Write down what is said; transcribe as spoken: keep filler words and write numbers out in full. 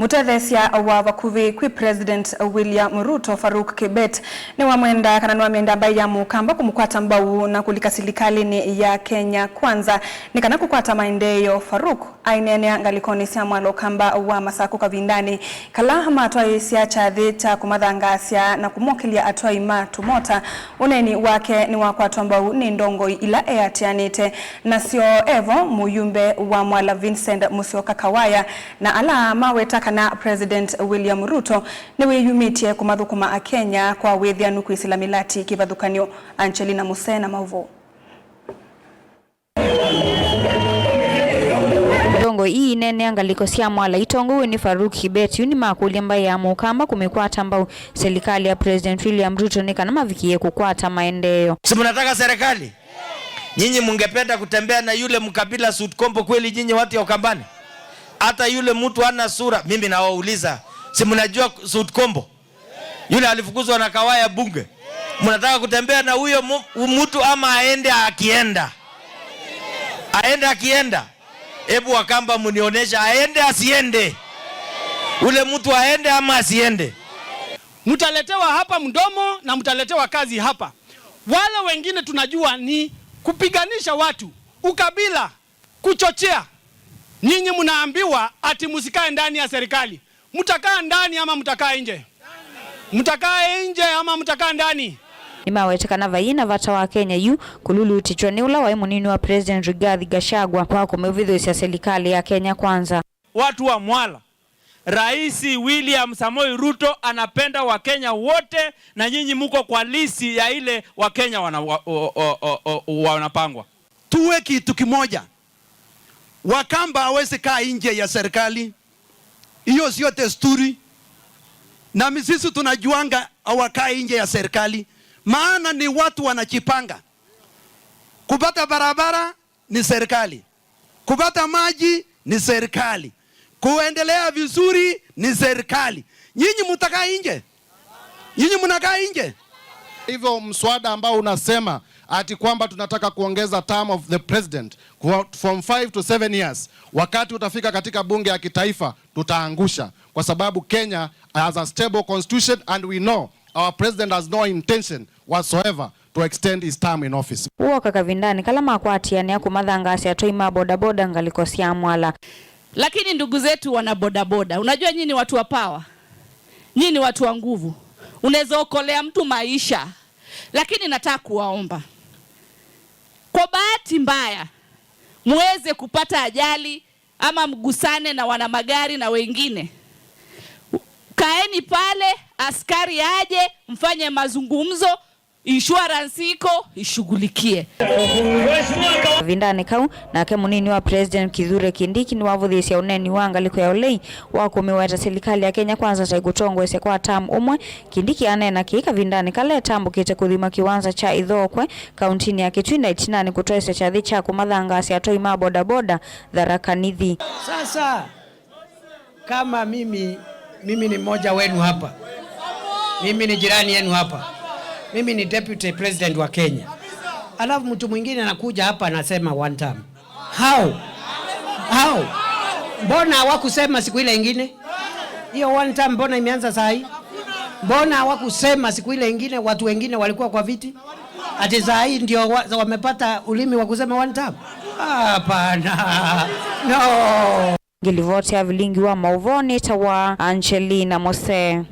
Mũtetheesya wa vakuvĩ kwĩ President William Ruto, Farouk Kibet, nĩwamwenda kana nĩwamenda mbaĩ ya Mũkamba kũmũkwata mbau na kũlika silikalĩnĩ ya Kenya Kwanza nĩ kana kũkwata maendeeo. Farouk aineenea ngalĩkonĩ sya mwalo Ũkamba wa Masakũ kavindanĩ kala matwaĩĩsya kyathĩ kya kũmathangaasya na kũmokĩlya atwai ma tũmota. Ũneeni wake nĩwakwatwa mbau nĩ ndongoi ila eatĩanĩte nasyo, evo mũyumbe wa Mwala Vincent Musyoka Kawaya, na ala maweta kana President William Ruto nĩwĩyumĩtye kũmathũkũma Akenya kwa wĩthĩanu kwĩsĩla mĩlati kĩvathũkany'o. Angelina Musee na maũvoo. Ndongoi ii ineenea ngalĩko sya Mwala itongoew'e nĩ Farouk Kibet yu nĩmakũlya mbaĩ ya Mũkamba kũmĩkwata mbau silikalĩ ya President William Ruto nĩ kana mavikĩe kũkwata maendeeo. Si mnataka serikali? Nyinyi mungependa kutembea na yule mkabila suit combo kweli, nyinyi watu ya Ukambani? Hata yule mtu ana sura, mimi nawauliza, si mnajua suit combo? Yule alifukuzwa na Kawaya bunge. Mnataka kutembea na huyo mu-, mtu ama aende akienda? Aende akienda? Hebu Wakamba mnionyesha aende asiende? Ule mtu aende ama asiende? Mtaletewa hapa mdomo na mtaletewa kazi hapa. Wale wengine tunajua ni kupiganisha watu, ukabila, kuchochea. Nyinyi mnaambiwa ati msikae ndani ya serikali. Mtakaa ndani ama mtakaa nje? Mtakaa nje ama mtakaa ndani? Nĩmawete kana vaiĩ na vata wa Kenya yu kũlulutĩtw'a nĩ ũla waĩ mũnini wa President Rigathi Gachagua kwa kũmĩvithũĩsya silikalĩ ya Kenya Kwanza. Watu wa Mwala, Rais William Samoei Ruto anapenda Wakenya wote, na nyinyi muko kwa lisi ya ile Wakenya wana-, wa-, o-, o-, o-, o-, wanapangwa. Tuwe kitu kimoja. Wakamba hawezi kaa nje ya serikali. Hiyo sio desturi. Na mi-, sisi tunajuanga hawakai nje ya serikali. Maana ni watu wanajipanga. Kupata barabara ni serikali. Kupata maji ni serikali. Kuendelea vizuri ni serikali. Nyinyi mtakaa nje? Nyinyi mnakaa nje? Hivyo mswada ambao unasema ati kwamba tunataka kuongeza term of the president kwa, from five to seven years, wakati utafika katika bunge ya kitaifa, tutaangusha, kwa sababu Kenya has a stable constitution and we know our president has no intention whatsoever to extend his term in office. Wooka kavindanĩ kala makwatĩanĩa kũmathangaasya atwai ma bodaboda ngalĩko sya Mwala. Lakini ndugu zetu wana bodaboda, unajua nyinyi ni watu wa power, nyinyi ni watu wa nguvu, unaweza okolea mtu maisha. Lakini nataka kuwaomba, kwa bahati mbaya muweze kupata ajali ama mgusane na wana magari na wengine, kaeni pale, askari aje, mfanye mazungumzo, insurance iko, ishughulikie. Kavindanĩ kau, nake mũnini wa President Kithure Kindiki nĩwavũthĩĩsya ũneeni wa ngalĩko ya ũlei wa kũmĩweta silikalĩ ya Kenya Kwanza ta ĩkũtongoesya kwa term ũmwe. Kindiki aneena kĩĩ kavindanĩ kala etambũkĩte kũthima kĩwanza kya Ithookwe, kauntinĩ ya Kitui, na ĩtinanĩ kũtwaĩsya kyathĩ kya kũmathangaasya atwai ma bodaboda Tharaka Nithi. Sasa, kama mimi, mimi ni mmoja wenu hapa. Mimi ni jirani yenu hapa. Mimi ni deputy president wa Kenya. Alafu mtu mwingine anakuja hapa anasema one term. How? How? Mbona hawakusema siku ile ingine? Hiyo one term mbona imeanza saa hii? Mbona hawakusema siku ile ingine watu wengine walikuwa kwa viti? Ati saa hii ndio wa-, wamepata ulimi wa kusema one term? Hapana. No. Ngĩlivoti ya vilingi wa maũvoo nĩtawa Angelina Mose.